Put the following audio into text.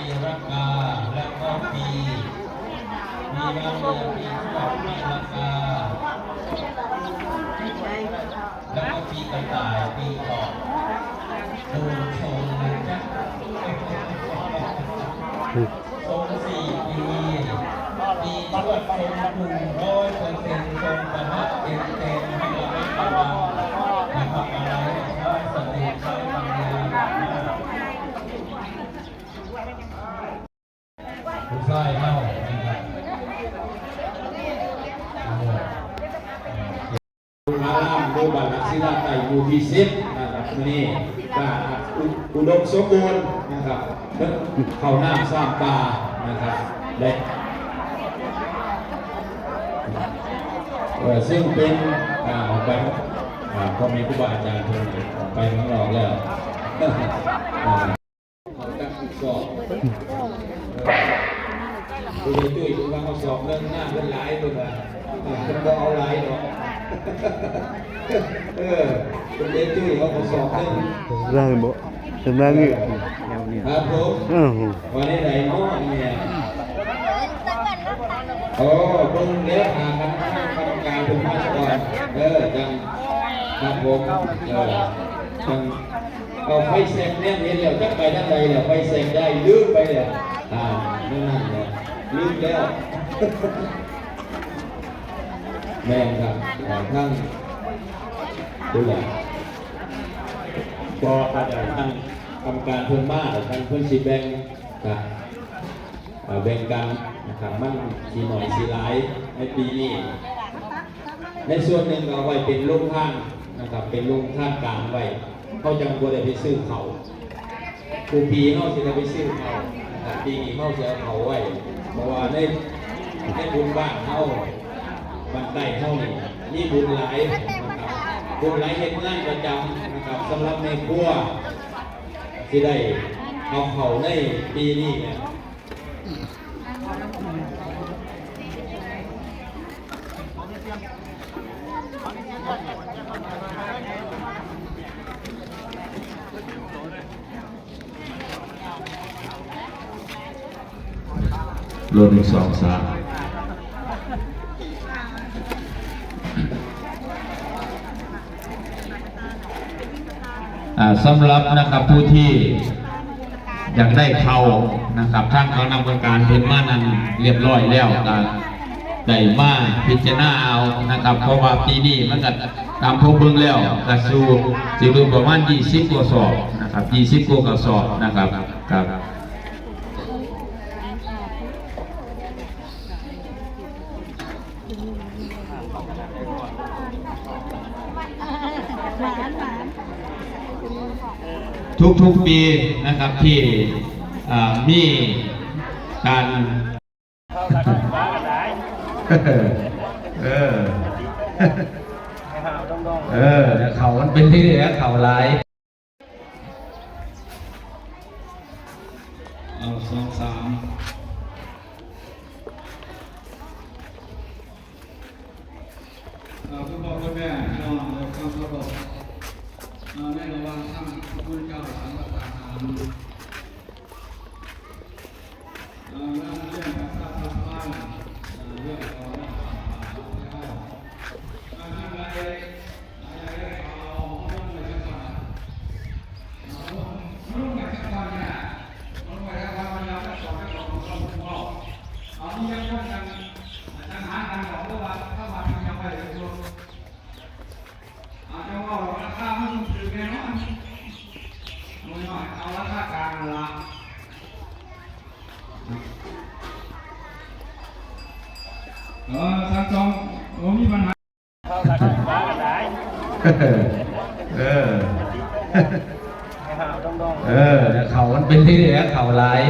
ปีรากา แล้วก็ปี มีดาวเรืองปีชวด ปีรากา แล้วก็ปีกระต่าย ปีเถาะ ดูชมนะจ๊ะ สองสี่ปี ปีชวดชมกลุ่มร้อยเปอร์เซ็นต์ ทรงประทับเต็มๆ ให้ระมัดระวังนะครับ อะไรใช้สติใช้ปัญญา ຜູ້ຊາຍເຮົາ ອາລາມ ໝູ່ບ້ານຫຼັກສິລາໃຕ້ ໝູ່ທີສິບ ນະຄັບ ມື້ນີ້ກະອຸ ອຸດົມສົມບູນ ນະຄັບ ເພິ່ນເຂົ້ານ້ຳຊ້າງປ່າ ນະຄັບ ແລະ ເອີ ເຊິ່ງເປັນ ອາ ອອກໄປ ອາ ພໍ່ແມ່ຄູບາອາຈານເພິ່ນອອກໄປຂ້າງນອກແລ້ວ ເຂົາຈັກຝຶກຊ້ອມ ເອີ ຜູ້ໃຫຍ່ຕຸ້ຍເພິ່ນວ່າເຮົາສອບເລື່ອງງານເພິ່ນຫຼາຍ ເພິ່ນວ່າ ເອີ ເພິ່ນບໍ່ເອົາຫຼາຍດອກ ເອີ ຜູ້ໃຫຍ່ຕຸ້ຍເຮົາກໍສອບເລື່ອງ ເປັນນາງບໍ່ ເປັນນາງນີ້ ເອີ ຄັບຜົມ ເອີ ວ່າແນວໃດເນາະ ເອີ ໂອ້ ເບິ່ງແລ້ວ ຫາຄະນະກຳມະການເພິ່ນມາສະກ່ອນ ເອີ ຈັ່ງ ຄັບຜົມ ເອີ ຈັ່ງ ເອົາໄຟແຊັກແນມເຫັນແລ້ວ ຈັກໄປທາງໃດແລ້ວ ໄຟແຊັກໄດ້ ລືມໄປແລ້ວ ອ່າ ນັ້ນແຫຼະ ລືມແລ້ວ ແມ່ນຄັບ ອ່າ ທາງ ຜູ້ໃຫຍ່ ບໍ່ ກະໄດ້ ທາງກຳມະການເພິ່ນມາ ແລ້ວ ທາງເພິ່ນຊິແບ່ງ ກະ ເອີ ແບ່ງກັນນະຄັບ ມັນຊິໜ້ອຍຊິຫຼາຍໃນປີນີ້ ໃນສ່ວນໜຶ່ງກໍເອົາໄວ້ເປັນໂຮງທານນະຄັບ ເປັນໂຮງທານກາງໄວ້ ເຮົາຈັ່ງບໍ່ໄດ້ໄປຊື້ເຂົ້າ ຄູ່ປີເຮົາຊິໄດ້ໄປຊື້ເຂົ້ານະຄັບ ປີນີ້ເຮົາຊິເອົາເຂົ້າໄວ້ ເພາະວ່າໃນ ໃນບຸນບ້ານເຮົາ ບ້ານໃຕ້ເຮົານີ້ມີບຸນຫຼາຍນະຄັບ ບຸນຫຼາຍເຮັດງານປະຈຳນະຄັບ ສຳລັບແມ່ຄົວ ຊິໄດ້ເອົາເຂົ້າໃນປີນີ້ແຫຼະ ໂລ ໜຶ່ງ ສອງ ສາມ ອ່າ ສຳລັບນະຄັບ ຜູ້ທີ່ຢາກໄດ້ເຂົ້ານະຄັບ ທາງຄະນະກຳມະການເພິ່ນມານັ່ງຮຽບຮ້ອຍແລ້ວ ກະໄດ້ມາພິຈາລະນາເອົານະຄັບ ເພາະວ່າປີນີ້ມັນກະ ຕາມເຮົາເບິ່ງແລ້ວກະຊິ ຊິເບິ່ງປະມານ ຊາວ ຊາວກວ່າສອບນະຄັບ ຊາວ ຊາວກວ່າສອບນະຄັບ ຄັບ. ທຸກໆປີນະຄັບ ທີ່ ເອີ ມີການ ເອີ ເອີ ເຂົ້າມັນເປັນທີ່ແຫຼະ ເຂົ້າຫຼາຍ. ເອົາ ສອງ ສາມ ເອີ ຄຸນພໍ່ຄຸນແມ່ ພີ່ນ້ອງເອີຍ ຄວາມເຄົາລົບ ເອີ ໃນລະຫວ່າງທາງພະຄຸນເຈົ້າສັງຄະທານ ເອີ ງານລ້ຽງປະຊາສຳພັນ ເອີ ເລື່ອງຂອງເຮົາ ເອີ ທາງໃດ ເອີ ທັງສອງ ບໍ່ມີບັນຫາ. ເອີ ເອີ ເອີ ເຂົ້າມັນເປັນທີ່ແຫຼະ ເຂົ້າຫຼາຍ.